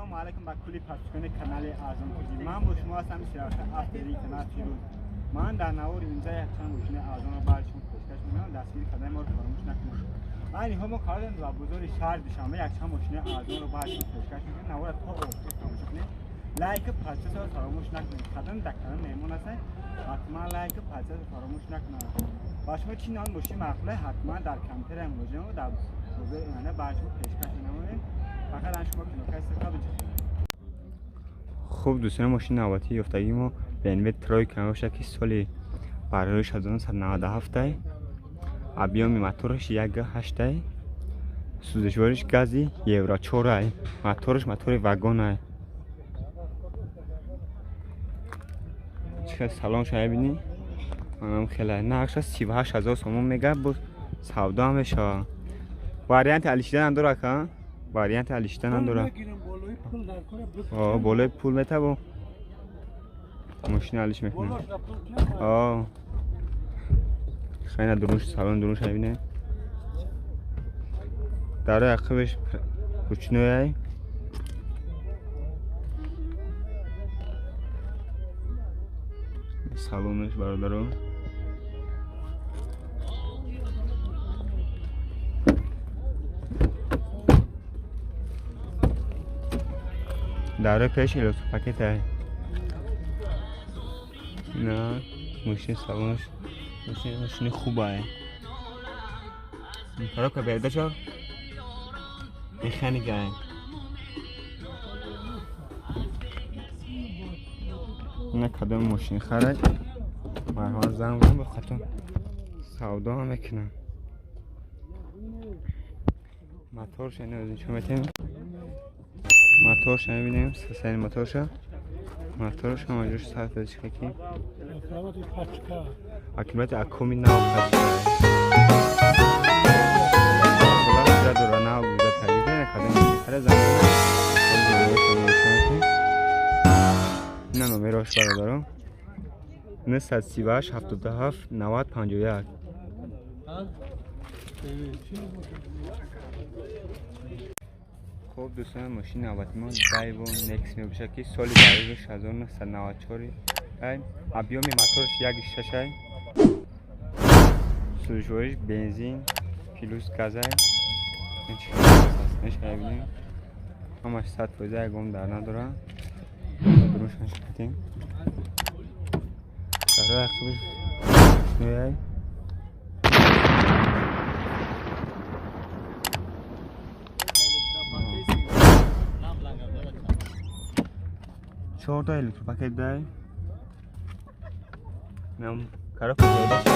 Ассалому алайкум ба кулли подписчикони канали Арзон ТЖ. Ман бо шумо ҳастам Сирота Афтери канал Фирӯз. Ман дар навори имза якчанд мошини арзонро барои шумо пешкаш мекунам. Дастгирӣ кардани моро фаромӯш накунед. Айни ҳол мо қарор дорем дар бозори шаҳри Душанбе якчанд мошини арзонро барои шумо пешкаш мекунем. Наворро то охир тамошо кунед. Лайк, подписро фаромӯш накунед. Кадом дар канал меҳмон ҳастед, ҳатман лайк, подписро фаромӯш накунед. Ба шумо чӣ навъ мошин маъқул аст, ҳатман дар комментария муроҷиат намоед, дар бозори оянда барои шумо пешкаш менамоем. Фақат аз шумо кнопкаи сирха биҷухед. Хуб дӯстони, мошини навбатии ёфтагии мо BMW Тройка мебошад, ки соли барои 1997, объёми мотораш 1,8, сӯзишвориш гази Евро 4, мотораш мотори вагонай. Чӣ салонша мебинӣ? Манам хеле нархша 38 000 сомон мега, боз савдо ҳам мешавад. Варианти алишида надора ка? Варианти алишида надора. Болои пул метабо. Мошина алиш мекунем. Хеле дурунш салон дурунш мебинем. Дарои ақибаш ручной. Салонаш бародаро. Дарои пеш электропакет. На, мошин салонаш мошини хубае. Коробка передача механикае. На кадом мошин харад, марҳамат занг бизан, бо хатон савдо ҳам мекунам. Моторша нишон метем. Моторша мебинем, сасани моторша. Моторш ҳама ҷош сарф чихаки. Аккумулятор акуми нав пачка. Хулас дора нав буда таҷриба кадом мошин харад, занг бизан. На номерош бародаро 938 77 90 51. Хуб дӯстон, мошини навбати мо Daewoo Nex мебошад, ки соли 1994, объёми мотораш 1,6, сӯзишвориш бензин плюс газай. Мебинем, ҳамаш 100%, ягон дар надора. Дурушаш катем. Дарои ақибаш ручной. Чорта электропакет дай. Нам коробка передача.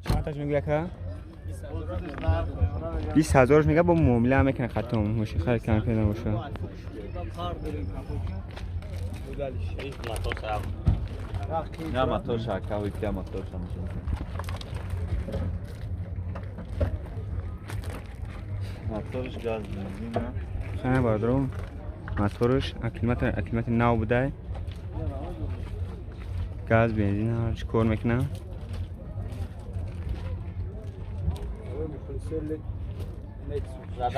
Чандташ мегӯя ка? 20 000 мега, бо муомила ҳам мекунад хатом. Мошин хари кам педа боша. Не моторша, кавики моторша мошин. Моторш газ бензин. Хана бародаро, моторш аккумулятор нав будай. Газ бензин ҳар чӣ кор мекунад.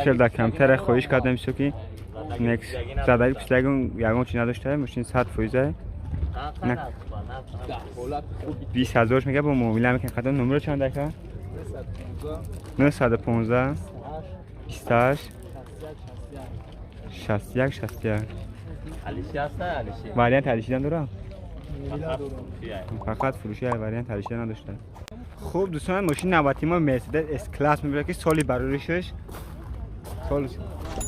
Хел дар компютера хоҳиш кардем бисё ки Nex задаги пислагон ягон чи надошта, мошин 100%. 20 000 мега, бо муомила мекунад хатон. Номеро чанд ака? 915 28 61 61. Вариант алишидан дора? Фақат фурӯши, вариант алишидан надошта. Хуб дӯстон, мошини навбати мо Mercedes S-Class мебошад, ки соли бароришаш сол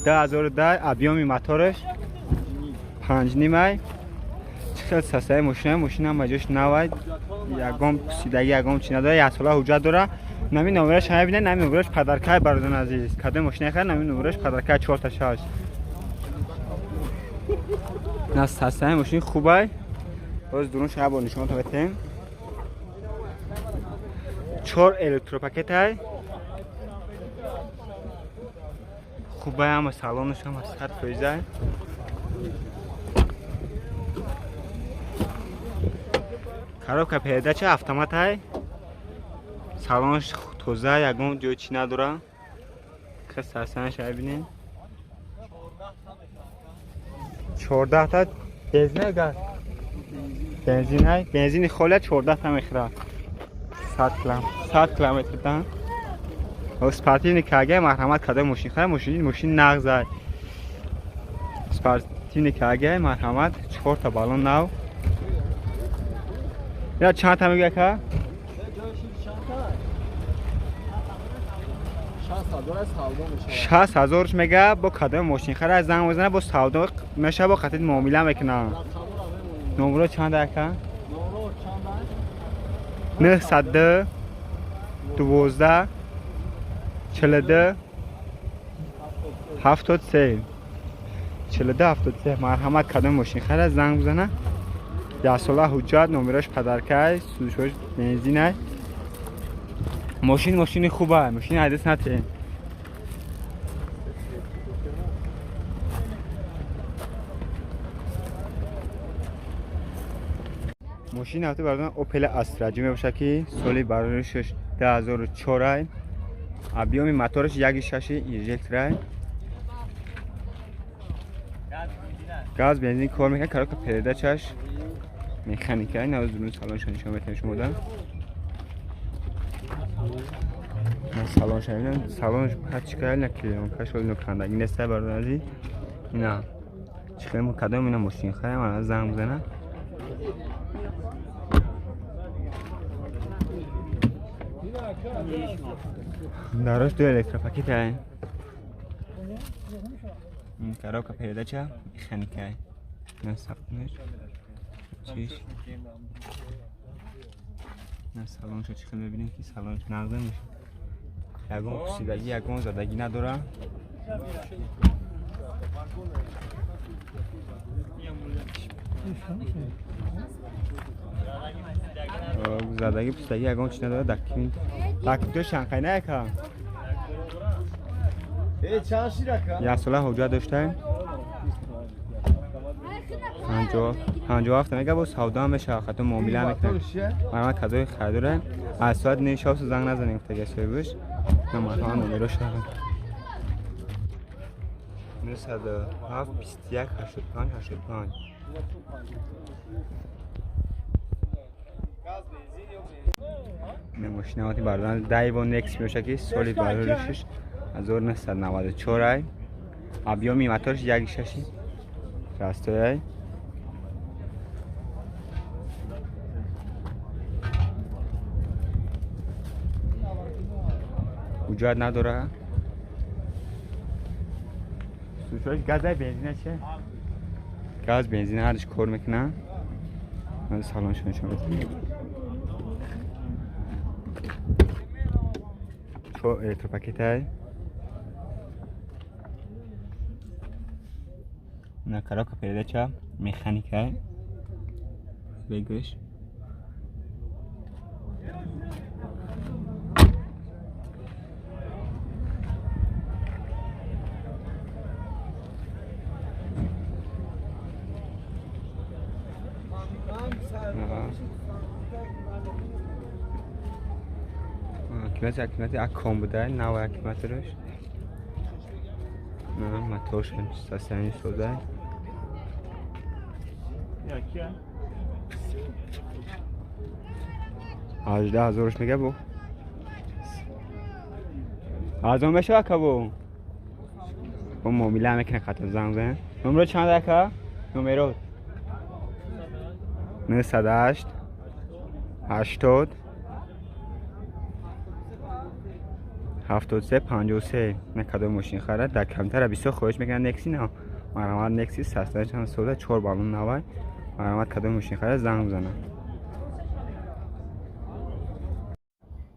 2010, объёми мотораш 5,5. Чӣ хел састаи мошина, мошина ҳама ҷош навай, ягон пусидагӣ, ягон чи надора, як сола ҳуҷҷат дора. Нами номераш мебинед, нами номераш падаркай, бародарони азиз. Кадом мошина харед, нами номераш падаркай 4 та 6. На састаи мошини хубай. Боз дурун шава бо нишонато метем. Чор электропакетай. Хубай, ҳама салонаш ҳама 100%. Коробка передача автомат ай. Салонш тоза, ягон ҷой чӣ надора. Кас сарсанаш бибинем. 14 та бензин газ. Бензин ай, бензини холия 14 та мехӯрад. 100 километр дан. Спортивный кага марҳамат кадом мошин хара, мошин нағз ай. Спортивный кага марҳамат 4 та баллон нав. Я чанд та мегӯяд ка? 60,000 мега бо кадом мошин хара занг мезана бо савдо меша бо хатид муомила мекунам. Номро чанд ака? 902 12 42 73 42 73. Марҳамат кадом мошин хара занг бизана. 10 сола ҳуҷҷат, номерош падаркай, сӯзишош бензинай. Мошин хубай, мошин ҳадис натем. Мошин ҳафта барои Opel Astra J мебошад ки соли бароришаш 2004 ай. Объёми мотораш 1.6 инжекторай. Газ бензин кор мекунад, коробка передачаш механикай. Навоз дурун салоншо нишон метавонем шумо да. Ман салоншо мебинам, салонш пачкай на клеёнкаш ҳоли нокандагӣ нестай барои азиз. Ина чихел кадом ина мошин харам, ана занг бизанам. Дарош ду электропакет ай. Коробка передача механикай. На салонш. Чиш. На салоншо чихел мебинем ки салонш нағз мешавад. Ягон пусидагӣ, ягон задагӣ надора. Задагӣ пусидагӣ ягон чиз надора. Документҳо шанхай на яка? Як сола ҳуҷҷат доштаем. 57 мега бо савдо мешавад, хато муомила мекунад. Марҳамат кадои харидора аз соат 9 шаб занг назанем гуфтага соҳибаш. Марҳамат номерош дорам. 907 21 85 85. Мошинаоти барои Daewoo Nex мебошад ки соли бароришаш 1994 ай. Объёми мотораш 1.6 растой ай. Ҳуҷҷат надора. Сӯзишош газ ай, бензин чӣ? Газ бензин ҳардуш кор мекунад. Ман салоншо нишон медиҳам. Чор электропакет ай. На коробка передача механика ай. Бегӯш. Акимати акком буда, нав акиматораш. На моторш ҳам состояние сода. 18,000 мега бу. Арзон мешава ака бу? Бо муомила мекунад хато занг зан. Номеро чанд ака? Номеро 908 80 73 53. На кадом мошин харад дар камтара бисёр хоҳиш мекунад Некси на. Марҳамат Некси 100 сода 4 баллон навай. Марҳамат кадом мошин харад занг бизанад.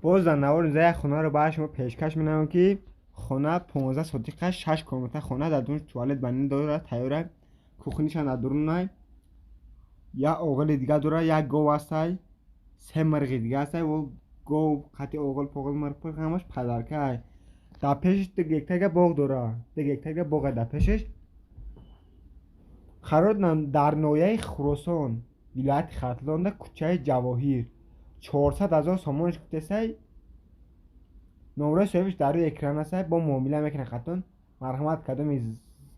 Боз дар навори як хонаро барои шумо пешкаш менамоям ки хона 15 сотиқа 6 комната хона дар дурун туалет банин дорад, тайёра, кухнишан дар дурунай, як оғили дига дорад, як гов ҳастай, се мирғи дига ҳастай, гов қати оғил поғил мирғ пирғ ҳамаш падаркай. Дар пешаш 2 гектарга боғ дорад, 2 гектарга боғ дар пешаш. Қарор дар ноҳияи Хуросон, Вилояти Хатлонда, кӯчаи Ҷавоҳир. 400 000 сомониш гуфтесай. Номраи соҳибаш дар рӯи экран астай, бо муомила мекунад хатон. Марҳамат, кадоми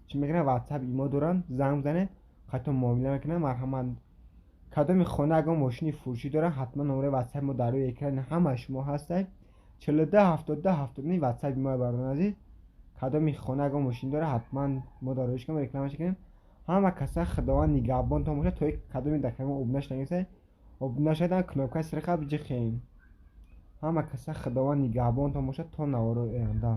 чӣ мекунад, ватсап, имо доранд, занг бизанед, хатон муомила мекунад. Марҳамат, кадоми хона ягон мошини фурӯшӣ дорад, ҳатман номраи ватсапи мо дар рӯи экрани ҳамаи шумо ҳастай. 42 72 79 ватсапи мо, бародарони азиз. Кадоми хона ягон мошин дорад, ҳатман мо дар рӯиш кунем, рекламаш кунем. Ҳама каса Худованд нигаҳбонтон бошад. То кадоми дар канал обуна шудагисай, обуна шудан, кнопкаи сирха биҷихем. Ҳама каса Худованд нигаҳбонтон бошад то навори оянда.